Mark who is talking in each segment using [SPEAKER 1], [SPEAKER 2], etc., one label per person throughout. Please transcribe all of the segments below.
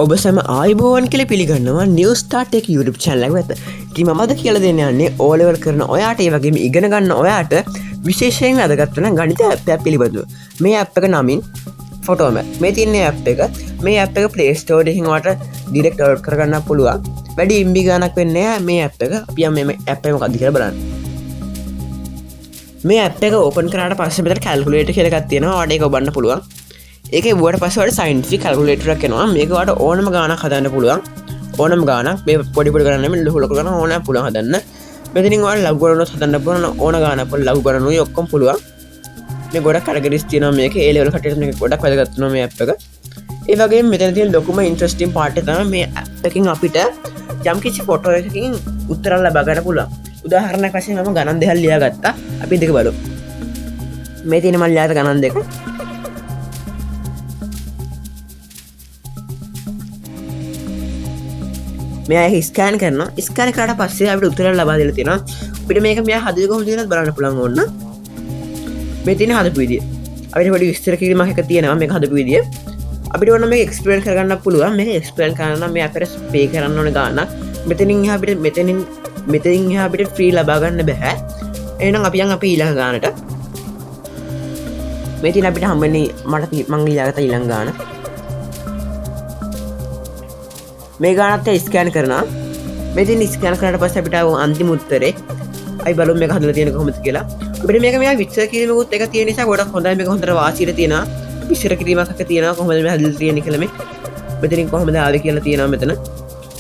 [SPEAKER 1] ඔබ සැම ආයුබෝවන් කියලා පිළිගන්නවා New Star Tech YouTube channel එක වෙත. ඉතින් මම අද කියලා දෙන්න යන්නේ O level කරන ඔයාට, ඒ වගේම ඉගෙන ගන්න ඔයාට විශේෂයෙන් වැදගත් වෙන ගණිත ඇප් එකක් පිළිබඳව. මේ ඇප් එක නමින් Photomath. මේ තියෙන ඇප් එක, මේ ඇප් එක Play Store එකකින් ඔයාට ඩිරෙක්ට් ඩවුන්ලෝඩ් කරගන්න පුළුවන්. වැඩි MB ගාණක් වෙන්නේ නෑ මේ ඇප් එක. අපි යමු මේ ඇප් එක මොකක්ද කියලා බලන්න. මේ ඇප් එක ඕපන් කරාට පස්සේ මෙතන කැල්කියුලේටර් කියලා එකක් තියෙනවා. ඔයාලට ඒක ඔබන්න පුළුවන්. ඒක එව්වට පස්සේ ඔයාලට සයන්ටිෆික් කැල්කියුලේටර් එකක් එනවා. මේක ඔයාලට ඕනම ගාණක් හදන්න පුළුවන්. ඕනම ගාණක් මේ පොඩි පොඩි ගණන් නෙමෙයි, ලොකු ලොකු ගණන් ඕනෑම පුළුවන් හදන්න. මෙතනින් ඔයාලට ලඝු ගණනුත් හදන්න පුළුවන්, ඕන ගාණක් පුළුවන්, ලඝු ගණනුයි ඔක්කොම පුළුවන්. මේ ගොඩක් කැටගරිස් තියෙනවා මේකේ. ඒ ලෙවල් කට්ටියට මේක ගොඩක් වැදගත් වෙනවා මේ ඇප් එක. ඒ වගේම මෙතන තියෙන ලොකුම ඉන්ට්‍රෙස්ටිං පාර්ට් එක තමයි මේ ඇප් එකෙන් අපිට යම්කිසි ෆොටෝ එකකින් උත්තර ලබා ගන්න පුළුවන්. උදාහරණයක් වශයෙන් මම ගණන් දෙකක් ලියාගත්තා. අපි දෙක බලමු. මේ තියෙන මම ලියාගත්ත ගණන් දෙක. මෙයා ඒක ස්කෑන් කරනවා. ස්කෑන් කරාට පස්සේ අපිට උත්තර ලබා දීලා තියෙනවා. අපිට මේක මෙයා හදේ කොහොමද කියලාත් බලන්න පුළුවන් ඕන. මේ තියෙන හදපු විදිය. අපිට පොඩි විස්තර කිරීමක් එක තියෙනවා මේක හදපු විදිය. අපිට ඕන මේක එක්ස්ප්ලেইন කරගන්න පුළුවන්. මේක එක්ස්ප්ලেইন කරන්න නම් මේ අපිට පේ කරන්න ඕන ගාණක්. මෙතනින් එහා අපිට මෙතනින් එහා අපිට ෆ්‍රී ලබා ගන්න බෑ. එහෙනම් අපි යන් අපි ඊළඟ ගානට. මේ තියෙන අපිට හම්බෙන්නේ මං ඊළඟට ඊළඟ ගාන. මේ ගානත් එක්ක ස්කෑන් කරනවා. මේ තියෙන ස්කෑන් කරාට පස්සේ අපිට ආව අන්තිම උත්තරේ. අපි බලමු මේක හදලා තියෙන කොහොමද කියලා. අපිට මේක මෙයා විස්තර කිරීමකුත් එක තියෙන නිසා ගොඩක් හොඳයි. මේක හොඳට වාසියට තියෙනවා. විස්තර කිරීමක් එක තියෙනවා කොහොමද මේ හදලා තියෙන්නේ කියලා. මේ මෙතනින් කොහොමද ආවේ කියලා තියෙනවා මෙතන.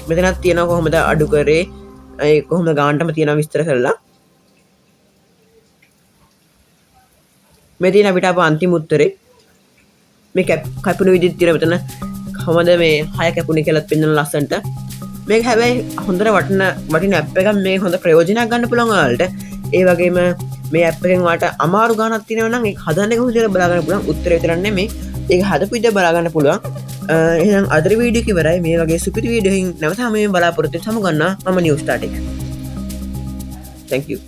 [SPEAKER 1] මෙතනත් තියෙනවා කොහොමද අඩු කරේ, ඒ කොහොමද ගානටම තියෙනවා විස්තර කරලා. මේ තියෙන අපිට ආපු අන්තිම උත්තරේ. මේ කැපුණු විදිහට තියෙනවා මෙතන. කොහොමද මේ 6 කැපුණේ කියලාත් පෙන්වන ලස්සනට. මේක හැබැයි හොඳට වටින ඇප් එකක්. මේ හොඳ ප්‍රයෝජනයක් ගන්න පුළුවන් ඔයාලට. ඒ වගේම මේ ඇප් එකෙන් ඔයාලට අමාරු ගානක් තියෙනවා නම් ඒක හදන්න කොහොමද කියලා බලා ගන්න පුළුවන්. උත්තරේ විතරක් නෙමෙයි, ඒක හදපු විදිය බලා ගන්න පුළුවන්. එහෙනම් අදට වීඩියෝ එක ඉවරයි. මේ වගේ සුපිරි වීඩියෝ එකකින් නැවත හැමෝම බලාපොරොත්තු වෙන සමු ගන්නවා. මම New Star Tech. Thank you.